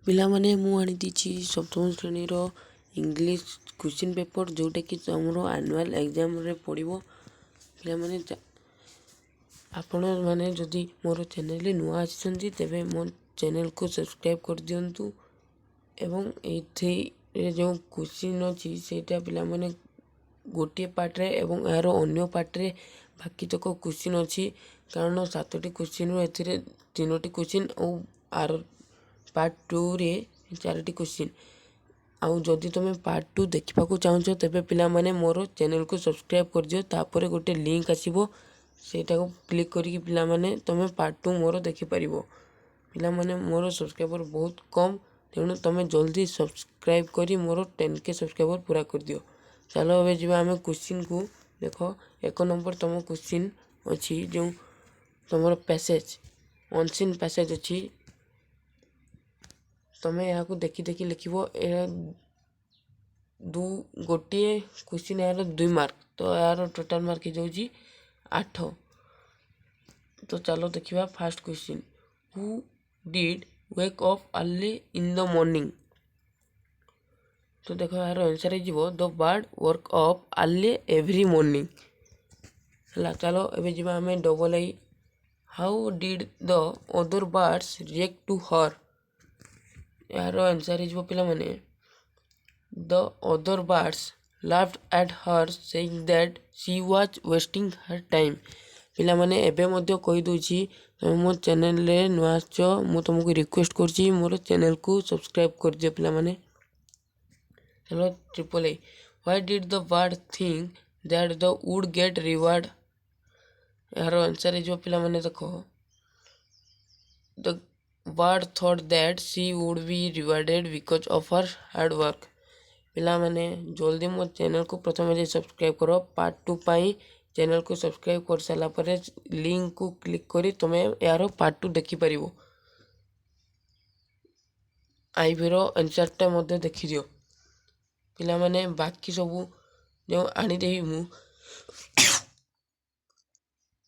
ପିଲାମାନେ, ମୁଁ ଆଣିଦେଇଛି ସପ୍ତମ ଶ୍ରେଣୀର ଇଂଲିଶ କ୍ୱେଶ୍ଚିନ୍ ପେପର୍, ଯେଉଁଟାକି ତୁମର ଆନୁଆଲ୍ ଏକ୍ଜାମ୍ରେ ପଡ଼ିବ। ପିଲାମାନେ, ଆପଣମାନେ ଯଦି ମୋର ଚ୍ୟାନେଲ୍ରେ ନୂଆ ଆସିଛନ୍ତି, ତେବେ ମୋ ଚ୍ୟାନେଲ୍କୁ ସବସ୍କ୍ରାଇବ୍ କରିଦିଅନ୍ତୁ। ଏବଂ ଏଇଥିରେ ଯେଉଁ କ୍ୱେଶ୍ଚିନ୍ ଅଛି, ସେଇଟା ପିଲାମାନେ ଗୋଟିଏ ପାର୍ଟରେ ଏବଂ ଏହାର ଅନ୍ୟ ପାର୍ଟରେ ବାକିତକ କ୍ୱେଶ୍ଚିନ୍ ଅଛି। କାରଣ ସାତଟି କ୍ୱେଶ୍ଚିନ୍ରୁ ଏଥିରେ ତିନୋଟି କ୍ୱେଶ୍ଚିନ୍ ଆଉ ଆର ପାର୍ଟ ଟୁରେ ଚାରୋଟି କ୍ୱେଶ୍ଚିନ୍। ଆଉ ଯଦି ତୁମେ ପାର୍ଟ ଟୁ ଦେଖିବାକୁ ଚାହୁଁଛ, ତେବେ ପିଲାମାନେ ମୋର ଚ୍ୟାନେଲ୍କୁ ସବସ୍କ୍ରାଇବ୍ କରିଦିଅ। ତାପରେ ଗୋଟେ ଲିଙ୍କ୍ ଆସିବ, ସେଇଟାକୁ କ୍ଲିକ୍ କରିକି ପିଲାମାନେ ତୁମେ ପାର୍ଟ ଟୁ ମୋର ଦେଖିପାରିବ। ପିଲାମାନେ, ମୋର ସବସ୍କ୍ରାଇବର୍ ବହୁତ କମ୍, ତେଣୁ ତୁମେ ଜଲ୍ଦି ସବସ୍କ୍ରାଇବ୍ କରି ମୋର 10K subscriber ପୂରା କରିଦିଅ। ଚାଲ, ଏବେ ଯିବା ଆମେ କ୍ୱେଶ୍ଚିନ୍କୁ। ଦେଖ, 1 ନମ୍ବର ତୁମ କ୍ୱେଶ୍ଚିନ୍ ଅଛି, ଯେଉଁ ତୁମର ପ୍ୟାସେଜ୍, ଅନସିନ୍ ପ୍ୟାସେଜ୍ ଅଛି। ତୁମେ ଏହାକୁ ଦେଖି ଦେଖି ଲେଖିବ। ଏହା ଗୋଟିଏ କ୍ୱେଶ୍ଚିନ୍, ଏହାର 2 ମାର୍କ, ତ ଏହାର ଟୋଟାଲ୍ ମାର୍କ ହେଇଯାଉଛି 8। ତ ଚାଲ ଦେଖିବା first question. Who did wake up early in the morning? ତ ଦେଖ, ଏହାର ଆନ୍ସର୍ ହେଇଯିବ, the bird woke up early every morning. ହେଲା, ଚାଲ ଏବେ ଯିବା ଆମେ double I. How did the other birds react to her? ଏହାର ଆନ୍ସର୍ ହେଇଯିବ ପିଲାମାନେ, the other birds laughed at her, saying that she was wasting her time. ପିଲାମାନେ, ଏବେ ମଧ୍ୟ କହିଦେଉଛି, ତୁମେ ମୋ ଚ୍ୟାନେଲରେ ନୂଆ ଆସିଛ, ମୁଁ ତୁମକୁ ରିକ୍ୱେଷ୍ଟ କରୁଛି, ମୋର ଚ୍ୟାନେଲକୁ ସବସ୍କ୍ରାଇବ୍ କରିଦିଅ ପିଲାମାନେ। ଚାଲ, triple I. Why did the bird think that they would get reward? ଏହାର ଆନ୍ସର୍ ହେଇଯିବ ପିଲାମାନେ, ଦେଖ, the bird thought that she would be rewarded because of her hard work. ପିଲାମାନେ, ଜଲ୍ଦି ମୋ ଚ୍ୟାନେଲକୁ ପ୍ରଥମେ ଯାଇ ସବସ୍କ୍ରାଇବ୍ କର। ପାର୍ଟ ଟୁ ପାଇଁ ଚ୍ୟାନେଲକୁ ସବସ୍କ୍ରାଇବ୍ କରିସାରିଲା ପରେ ଲିଙ୍କକୁ କ୍ଲିକ୍ କରି ତୁମେ ଏହାର ପାର୍ଟ ଟୁ ଦେଖିପାରିବ। ଆଇଭିର ଆନ୍ସର୍ଟା ମଧ୍ୟ ଦେଖିଦିଅ ପିଲାମାନେ। ବାକି ସବୁ ଯେଉଁ ଆଣିଦେବି ମୁଁ,